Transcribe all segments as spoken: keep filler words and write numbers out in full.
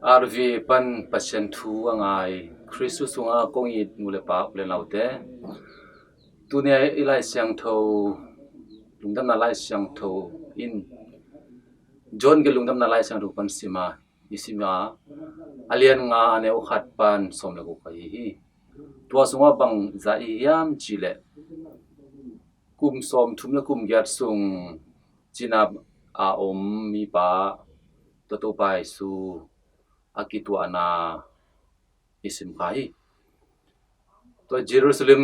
R V A pan Pasian thu a ngai Khristu sunga kong it nu le pa u le naute, tuni a i Lai Siangtho, Lungdamna Lai Siangtho in, John ke Lungdamna Lai Siangtho pan sima i sima, a lian nga a neu khat pan sawm le guk ahi hi. Tua sungah bang za i hiam cih leh, kum sawm thum le kum giat sung cina a om mipa tua Topa Jesu a kituahna i sim kha hi. Tua Jerusalem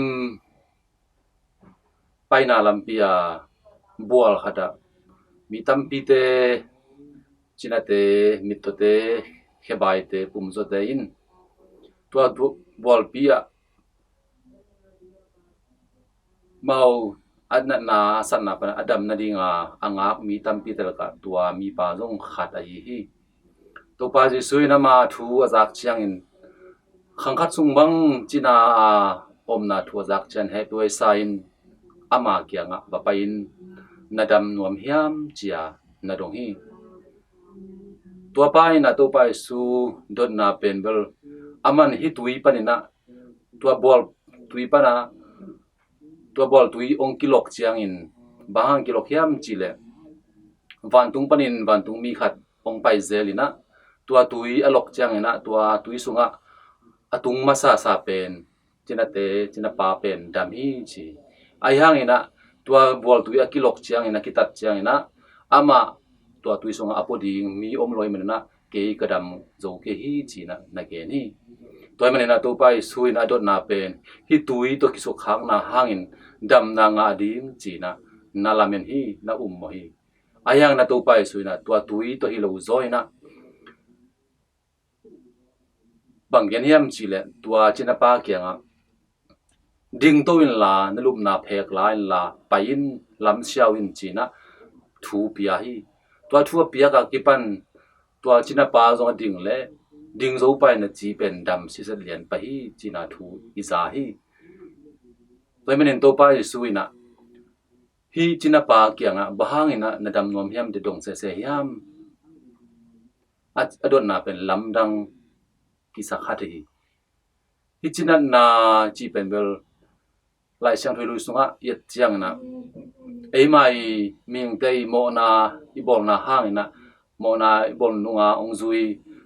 paina lampi a bual khat ah mi tampite, cinate, mittawte, khebaite, pumzawte in tua bualpi ah mau a natna a satna pan a dam nadinga a ngak mi tampite lakah tua mipa zong khat ahi hi. Topa Jesu in ama thu a zak ciangin, khang khat sung bang cina a omna thu a zak ciang hehpihhuai sa in ama kiangah va pai in, "Na dam nuam hiam?" ci-a na dong hi. Tua pa in ah Topa Jesu dotna pen bel, aman hih tui panin ah tua bual tui pan ah, tua bual tui hong kilok ciangin, bang hang kilok hiam cih leh, vantung panin vantung mi khat hong pai zel in ah, tua tui a lok ciangin ah tua tui sungah a tung masasa pen cinate, cinapa pen dam hi ci. Ahi hangin ah tua bual tui a kilok ciangin, a kitat ciangin ah, amah tua tui sungah a pua ding mi om lo ahih manin ah, "Kei ka dam zo kei hi," ci-in ah na gen hi. Tua ahih manin ah Topa Jesu in a dotna pen hih tui tawh kisukkhakna hangin damna ngah ding ci-in ah na lamen hi, na ummawh hi. Ahi hangin ah Topa Jesu in ah tua tui tawh hi lo zaw in ah bang gen hiam cih leh, tua cinapa kiangah, "Dingto inla, na lupna phek la inla, pai in, lamsiau in," ci-in ah thu pia hi. Tua thu a piak a kipan tua cinapa zong a ding leh, "Ding zo pah in, na ci pen dam siset lian pah hi," ci-in ah thu i za hi. Tua ahih manin Topa Jesu in ah hih cinapa kiangah, "Bang hangin ah na dam nuam hiam?" ci-in dong sese hiam? A, a dotna pen lamdang kisa khat hi. Hih cinatna cih pen bel Lai Siangtho i lui sungah i et ciangin ah, eima i mihingte i mawhna i bawlna hangin ah, mawhna i bawl nunga hong zui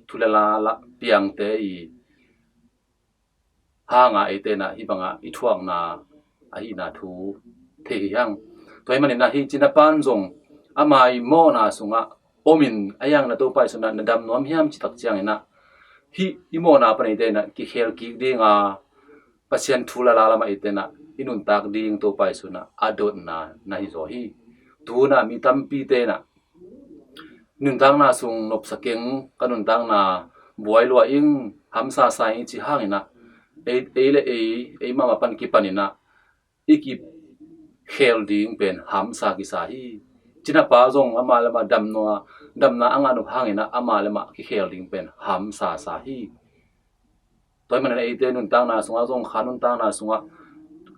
thu le la, la piangte i hanga eite in ah hih bangah i thuakna ahihna thu thei hi hang. Tua ahih manin ah hih cinapa in zong ama i mawhna sungah omin, ahi hangin ah Topa Jesu in ah, "Na dam nuam hiam?" cih tak ciangin ah, hih i mawhna pan eite in ah kikhel kik dinga, Pasian thu le la lamah eite in ah i nuntak ding Topa Jesu in ah a dotna na hi zaw hi. Tu-in ah mi tampite in ah, "Nuntakna sung nopsa keng, ka nuntakna buai lua ing, hamsa sa ing," i cih hangin ah, ei, ei le ei, ei mahmah pan kipanin ah i kikhel ding pen hamsa kisa hi. Cinapa zong amah le amah damna, damna a ngah nop hangin ah amah le amah kikhel ding pen hamsa sa hi. Tua ahih manin eite nuntakna sungah zong, kha nuntakna sungah,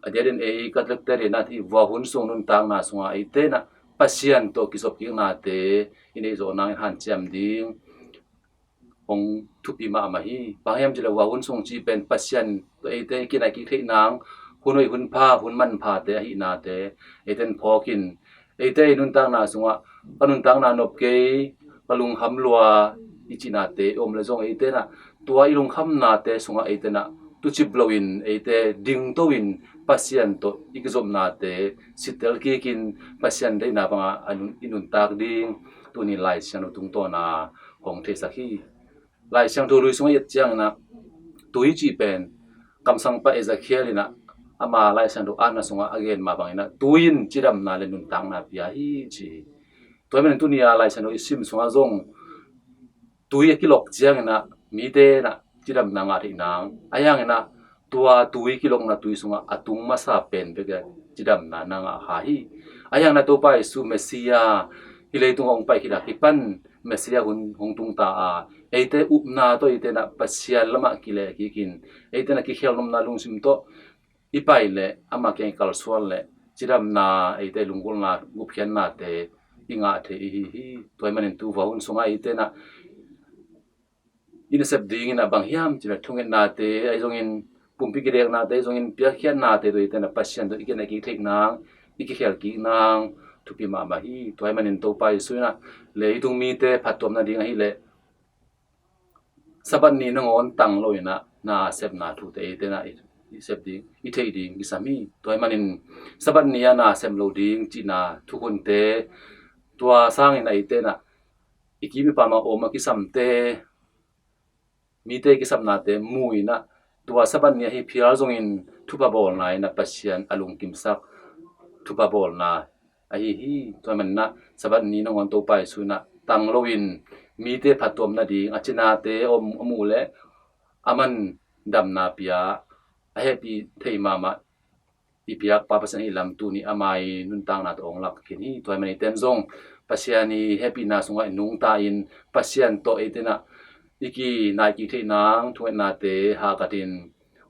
a diakdiakin ei Catholic te in ah hih vuahun sung nuntakna sungah eite in ah Pasian tawh kizopkiknate i neih zawh nangin hanciam ding hong thupi mahmah hi. Bang hiam cih leh vuahun sung cih pen Pasian tawh eite kinai kik theih nang, hun hoih hun pha, hun manphate ahihnate eite in phawkin, eite i nuntakna sungah, "Ka nuntakna nop kei, ka lungkham lua," i cihnate i om leh zong eite in ah tua i lungkhamnate sungah eite in ah tucip loin eite dingto in Pasian tawh i kizopnate sittel kikin, Pasian deihna bangah a nun, i nuntak ding tuni Lai Siangtho tungtawna hong theisak hi. Lai Siangtho lui sungah i et ciangin ah tui cih pen kamsangpa Ezekiel in ah ama Lai Siangtho atna sungah a gen mah bangin ah tui in cidamna le nuntakna pia hi ci hi. Tua ahih manin tuni a Lai Siangtho i sim sungah zong tui a kilok ciangin ah mite in ah cidamna ngah theih nang, ahi hangin ah tua tui kilokna tui sungah a tung masa pen bek a cidamna na ngah kha hi. Ahi hangin ah Topa Jesu Messiah hih leitungah hong pai khit a kipan Messiah hun hong tung ta a, eite upna tawh eite in ah Pasian lamah kileh kikin, eite in ah kikhel nopna lungsim tawh i pai leh, ama kiang i kalsuan leh cidamna, eite lunggulhna, gupkhiatnate i ngah thei i hi hi. Tua ahih manin tu vuahun sungah eite in ah i nasep dingin ah bang hiam cih leh thungetnate ahi zongin, pumpi kideknate ahi zongin, piakkhiatnate tawh eite in ah Pasian tawh i kinai kik theih nang, i kikhel kik nang thupi mahmah hi. Tua ahih manin Topa Jesu in ah leitung mite phattuam nading ahih leh Sabbath ni nangawn tang lo in ah na sepna thute eite in ah i, i sep ding, i theih ding kisam hi. Tua ahih manin Sabbath ni a na sem lo ding cihna thukhunte, tua sangin ah eite in ah i kim i pam a om a kisamte, mite kisapnate mu in ah, tua Sabbath ni ahi phial zongin thupha bawlna in ah Pasian a lungkimsak thupha bawlna ahi hi. Tua ahih manin ah Sabbath ni nangawn Topa Jesu in ah tang loin mite phattuam nading a cinate om a muh leh aman damna pia, a hehpih thei mahmah i biakpa Pasian ahih lam tuni ama i nuntakna tawh hong lak khin hi. Tua ahih manin eite in zong Pasian i hehpihna sungah i nungta in Pasian tawh eite in ah i kinai kik theih nang thungetnate hahkat in,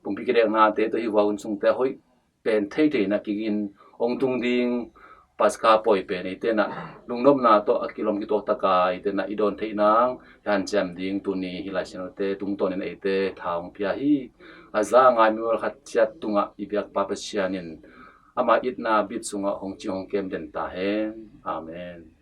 pumpi kideknate tawh hih hun sungte a hoih pen theithei in ah kik in, hong tung ding Paska pawi pen eite in ah lungnopna tawh a kilawm kituak tak a eite in ah i dawn theih nang i hanciam ding tuni hih Lai Siangthote tungtawnin eite tha hong pia hi. A za a ngai mi mual khat ciat tungah i biakpa Pasian in ama itna bit sungah hong cing hong kem den ta hen. Amen.